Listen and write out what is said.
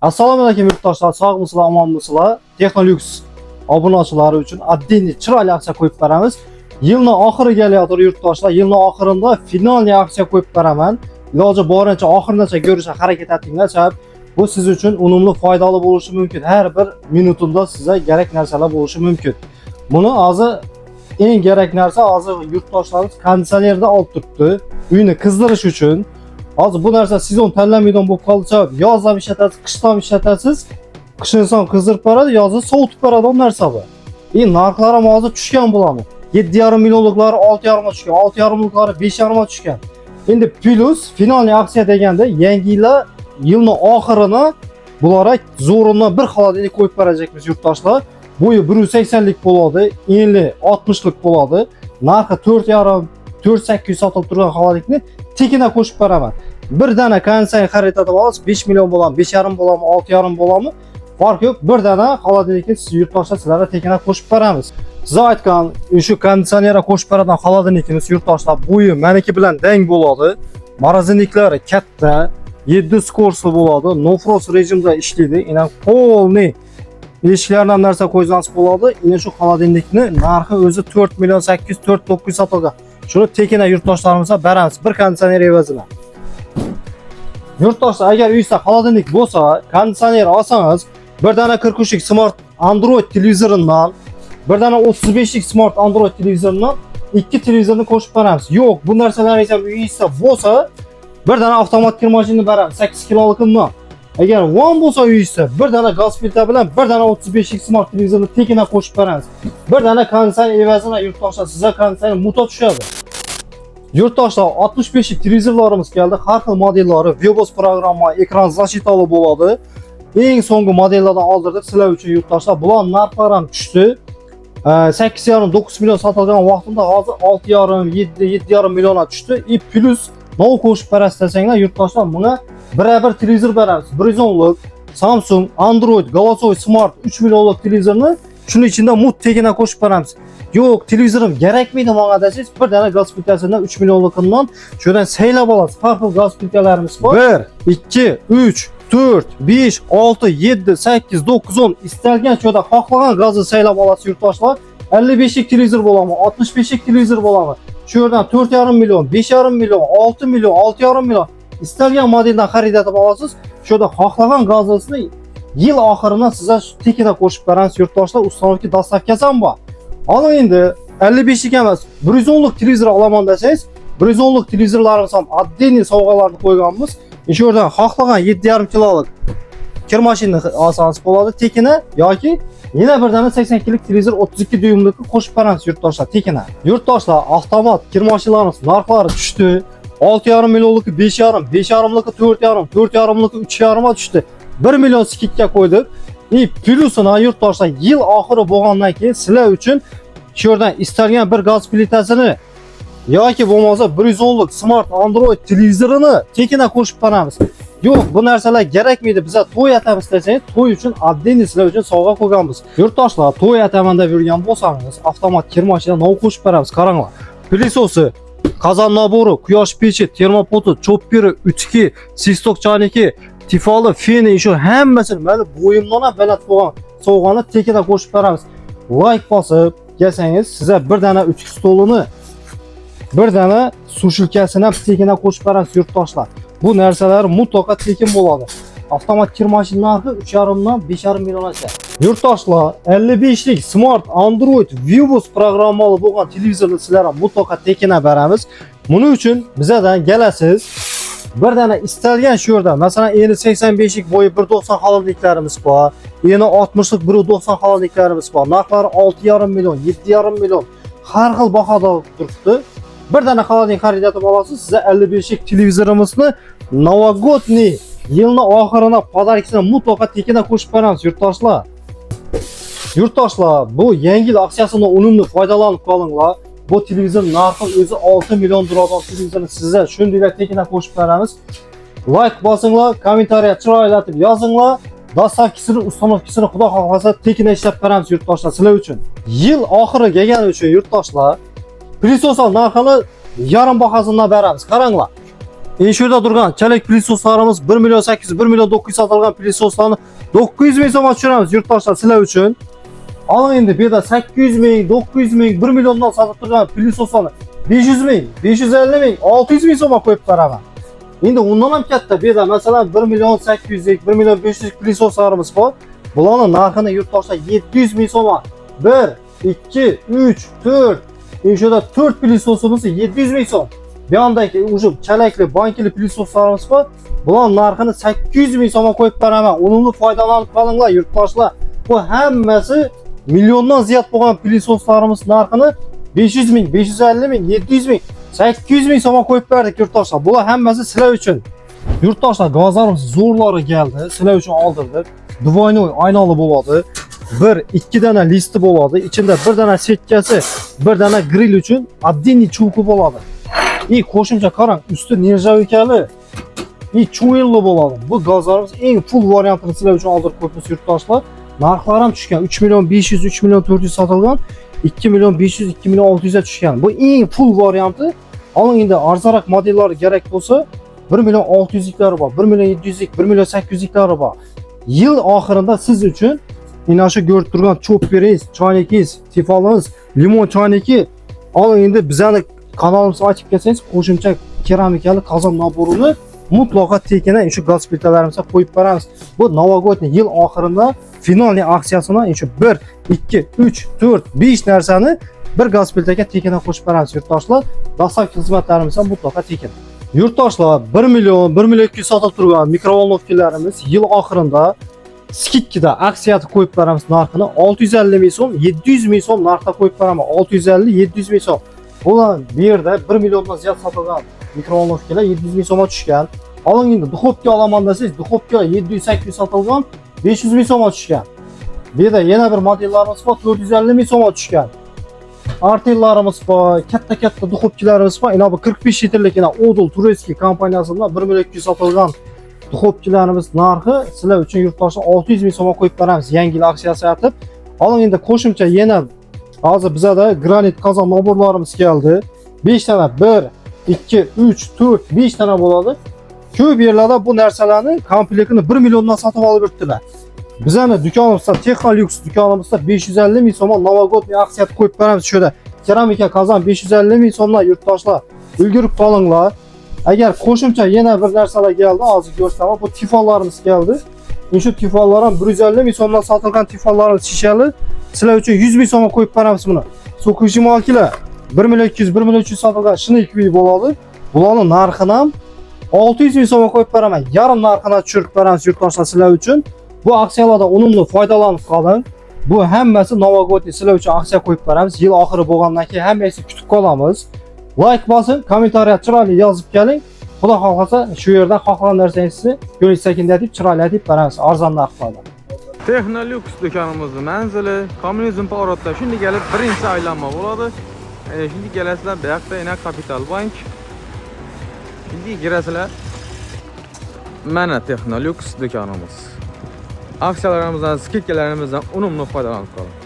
Assalomu alaykum yurtdoshlar, sog'misizlar, omonmisizlar? Texnolux obunachilari uchun отдельный chiroyli aksiya qo'yib beramiz. Yilni oxiri kelayotir yurtdoshlar, yilni oxirida finalniy aksiya qo'yib beraman. Iloji boricha oxirigacha ko'rishga harakat etinglar, sabab bu siz uchun unumli, foydali bo'lishi mumkin. Har bir minutida sizga kerak narsalar bo'lishi mumkin. Buni hozir eng kerak narsa, hozir yurtdoshlarimiz konditsionerda olib turibdi, uyni qizdirish uchun. Hozir bu narsa sezon tanlamaydigan bo'lib qoldi, sabab yozda ham ishlatasiz, qishda ham ishlatasiz. Qish inson qizdirib boradi, yozda sovutib boradi u narsa bu. И narxlar ham hozir tushgan bularni. 7,5 millionliklari 6,5 ga tushgan, 6,5 liklari 5,5 ga tushgan. Endi плюс finalniy aksiya deganda yangi yillar, yilni oxirini bularga zo'ridan bir холодильник qo'yib berajekmiz yurtdoshlar. Bo'yi 180 lik bo'ladi, eni 60 lik bo'ladi. Narxi 4,5, 4,800 sotilib turgan холодильник ni tekina qo'shib beraman. Bir dana konditsioner xarid etib olasiz, 5 million bo'ladimi, 5,5 bo'ladimi, 6,5 bo'ladimi? Farq yo'q. Bir dana холодильник ni siz yurtdoshlar, sizlarga tekina qo'shib beramiz. Siz aytgan shu konditsionerga qo'shib beradigan холодильник imiz yurtdoshlar, bo'yi maniki bilan dang bo'ladi. Морозильник lari katta, 7 скорость li bo'ladi, no frost rejimda ishlaydi. Ina полный eshiklardan narsa qo'ysangiz bo'ladi. Ina shu холодильник ni narxi o'zi 4 million 800, 4 900 sotilgan. Shuni tekina yurtdoshlarimizga beramiz bir konditsioner evazina. Yurtdoshlar, agar uyingizda холодильник bo'lsa, konditsioner olsangiz, bir dana 43lik smart Android televizoridan, bir dana 35lik smart Android televizoridan ikki televizorni qo'shib beramiz. Yo'q, bu narsalar ham uyingizda bo'lsa, bir dana avtomat kirmashini beramiz 8 kilolikidan. Agar One bo'lsa uyingizda, bir dana gaz plita bilan bir dana 35lik smart televizorni tekina qo'shib beramiz. Bir dana konditsioner evazina yurtdoshlar, sizga konditsioner muto tushadi. Yurtdoshlar, 65lik televizorlarimiz keldi. Har xil modellari, Vebos programma, ekran защита li bo'ladi. Eng so'nggi modellardan oldirdik sizlar uchun yurtdoshlar. Bular narxlari ham tushdi. 8,5, 9 million sotilgan vaqtida hozir 6,5, 7, 7,5 millionga tushdi. И плюс nov qo'shib berasiz desanglar yurtdoshlar, buna birebir televizor beramiz. 110lik Samsung Android голосовой smart 3 millionlik televizorni shuni ichida mut tegina qo'shib beramiz. Yo'q, televizorim kerakmaydi menga desangiz, bir dana gaz plitasidan 3 millionlikidan shundan saylab olasiz. Har xil gaz plitalarimiz bor. 1, 2, 3, 4, 5, 6, 7, 8, 9, 10 istalgan cho'da xohlagan gazni saylab olasiz yurtdoshlar. 55lik televizor bo'ladimi, 65lik televizor bo'ladimi? Shu yerdan 4,5 million, 5,5 million, 6 million, 6,5 million istalgan modeldan xarid etib olasiz. Shu yerda xohlagan gazini yil oxirini sizga tekina qo'shib beramiz yurtdoshlar. Установка, доставка si ham bor. Ana endi 55lik emas, 110lik televizor olaman desangiz, 110lik televizorlarimiz ham отдельный sovg'alarni qo'yganmiz. Shu yerdan xohlagan 7,5 kilolik kir mashinani olsangiz bo'ladi tekina yoki yana bir dana 82lik televizor 32 dyuymlikni qo'shib beramiz yurtdoshlar tekina. Yurtdoshlar, avtomat kir mashinalarimiz narxlari tushdi. 6,5 millionligi 5,5, 5,5ligi 4,5, 4,5ligi 3,5 ga tushdi. 1 million скидка qo'ydik. И плюс ini yurtdoshlar, yil oxiri bo'lgandan keyin sizlar uchun shu yerdan istalgan bir gaz plitasini yoki bo'lmasa 110lik smart Android televizorini tekina qo'shib beramiz. Yo'q, bu narsalar kerakmaydi, biza to'y atamiz desangiz, to'y uchun отдельный sizlar uchun sovg'a qo'yganmiz. Yurtdoshlar, to'y ataman deb yurgan bo'lsangiz, avtomat kir mashina nov qo'shib beramiz, qaranglar. Пылесос i, qozon набор i, quyosh pechi, термопод i, чоппер i, утюг i, свисток чайник i, Tefal i, feni, shu hammasini mana bo'yimdan ham baland bo'lgan sovg'ani tekina qo'shib beramiz. Like bosib kelsangiz, sizga bir dana утюг stolini, bir dana сушилка sini ham tekina qo'shib beramiz yurtdoshlar. Bu narsalar mutlaqo tekin bo'ladi. Avtomat kir mashina narxi 3,5 dan 5,5 milliongacha. Yurtdoshlar, 55lik smart Android Vivos programmali bo'lgan televizorni sizlarga mutlaqo tekina beramiz. Buning uchun bizadan kelasiz. Bir dana istalgan shu yerda, masalan, eni 85lik, bo'yi 1.90 холодильник larimiz bor. Eni 60lik, 1.90 холодильник larimiz bor. Narxlari 6,5 million, 7,5 million. Har xil bahoda turibdi. Bir dana холодильник xarid etib olasiz, sizga 55lik televizorimizni новогодний yilni oxirini подарка sini mutlaqo tekina qo'shib beramiz yurtdoshlar. Yurtdoshlar, bu yangi yil aksiyasini unumli foydalanib qolinglar. Bu televizor narxi o'zi 6 million turadigan televizorni sizga shundaylar tekina qo'shib beramiz. Like bosinglar, kommentariya chiroylatib yozinglar. Доставка sini, установка sini xudo xohlasa tekina ishlab beramiz yurtdoshlar sizlar uchun. Yil oxiri kelgani uchun yurtdoshlar, пылесос narxini yarim bahosidan beramiz. Qaranglar. Endi shu yerda turgan chalak пылесос larimiz 1 million 800, 1 million 900 sotilgan пылесос larni 900 ming so'mga tushiramiz, yurtdoshlar, sizlar uchun. Oling endi bu yerda 800 ming, 900 ming, 1 milliondan sotib turgan пылесос larni 500 ming, 550 ming, 600 ming so'mga qo'yib beraman. Endi undan ham katta bu yerda, masalan, 1 million 800 lik, 1 million 500 lik пылесос larimiz bor. Bularning narxini, yurtdoshlar, 700 ming so'mga. 1, 2, 3, 4. Endi shu yerda 4 пылесос imiz 700 ming so'm. Bu yondagi уже chalakli, bankili пылесос larimiz bor. Bular narxini 800 ming so'mga qo'yib beraman. Unumli foydalanib qolinglar, yurtdoshlar. Bu hammasi milliondan ziyod bo'lgan пылесос larimiz narxini 500 ming, 550 ming, 700 ming, 800 ming so'mga qo'yib berdik, yurtdoshlar. Bular hammasi sizlar uchun. Yurtdoshlar, gazlarimiz zo'rlari keldi. Sizlar uchun oldirdik. Двойной aynali bo'ladi. Bir, ikki dana listi bo'ladi. Ichida bir dana setkasi, bir dana grill uchun отдельный чулки bo'ladi. И qo'shimcha qarang, usti нержавейка li и чуйli bo'ladi. Bu gazlarimiz eng full variantini sizlar uchun oldirib qo'yibmiz, yurtdoshlar. Narxlari ham tushgan. 3 million 500, 3 million 400 sotilgan. 2 million 500, 2 million 600 ga tushgan. Bu eng full varianti. Oling endi arzonroq modellari kerak bo'lsa, 1 million 600 liklari bor, 1 million 700 lik, 1 million 800 liklari bor. Yil oxirida siz uchun mana shu ko'rib turgan cho'pperingiz, choynikingiz, Tefalingiz, limon choyniki, oling endi bizani kanalimizni ochib kelsangiz, qo'shimcha keramikali qozon набор ini mutlaqo tekin shu gaz plitalarimizga qo'yib beramiz. Bu новогодний yil oxirida финальный aksiyasini shu 1, 2, 3, 4, 5 narsani bir gaz plitaga tekin qo'shib beramiz, yurtdoshlar. Доставка xizmatlarimiz ham mutlaqo tekin. Yurtdoshlar, 1 million, 1 million 200 sotib turgan микроволновка larimiz yil oxirida скидка da aksiyati qo'yib beramiz, narxini 650 ming so'm, 700 ming so'm narxda qo'yib beraman. 650, 700 ming so'm. Bular bu yerda 1 milliondan ziyod sotilgan микроволновка lar 700 ming so'mga tushgan. Oling endi духовка olaman desangiz, духовка 700, 800 sotilgan, 500 ming so'mga tushgan. Bu yerda yana bir modellarimiz bor, 450 ming so'mga tushgan. Artellarimiz bor, katta-katta духовка larimiz bor. Ina bu 45 litrlik ina Odol турецкий kompaniyasidan 1 million 200 sotilgan духовка larimiz narxi sizlar uchun, yurtdoshlar, 600 ming so'mga qo'yib beramiz yangi yil aksiyasi aytib. Oling endi qo'shimcha yana hozir bizada granit qozon набор larimiz keldi. 5 tana, 1, 2, 3, 4, 5 tana bo'ladi. Ko'p yerlarda bu narsalarni komplektini 1 milliondan sotib olib yuribdilar. Bizani do'konimizda, Texnolux do'konimizda 550 ming so'mga новогодний aksiya qo'yib beramiz shu yerda. Keramika qozon 550 ming so'mdan, yurtdoshlar. Ulgurib qolinglar. Agar qo'shimcha yana bir narsalar keldi, hozir ko'rsataman. Bu Tefallarimiz keldi. Endi shu Tefallar ham 150 ming so'mdan sotilgan Tefallarimiz shishali. Sizlar uchun 100 ming so'mga qo'yib beramiz buni. Соковыжималка lar 1 million 200, 1 million 300 sotilgan shini bo'ladi. Bularning narxini ham 600 ming so'mga qo'yib beraman. Yarim narxini tushirib beramiz, yurtdoshlar, sizlar uchun. Bu aksiyalardan unumli foydalanib qoling. Bu hammasi новогодний sizlar uchun aksiya qo'yib beramiz. Yil oxiri bo'lgandan keyin hammasini kutib qolamiz. Like bosing, kommentariya chiroyli yozib keling. Xudo xohlasa, shu yerdan xohlagan narsangizni ko'rinch sekin deb chiroyli aytib beramiz arzon narxlarda. Texnolux do'konimizni manzili Kommunizm поворот da shunday kelib birinchi aylanma bo'ladi. Shunday kelasizlar, bu yoqda yana Kapital Bank. Shunday kirasizlar. Mana Texnolux do'konimiz. Aksiyalarimizdan, скидка larimizdan unumli foydalanib qoling.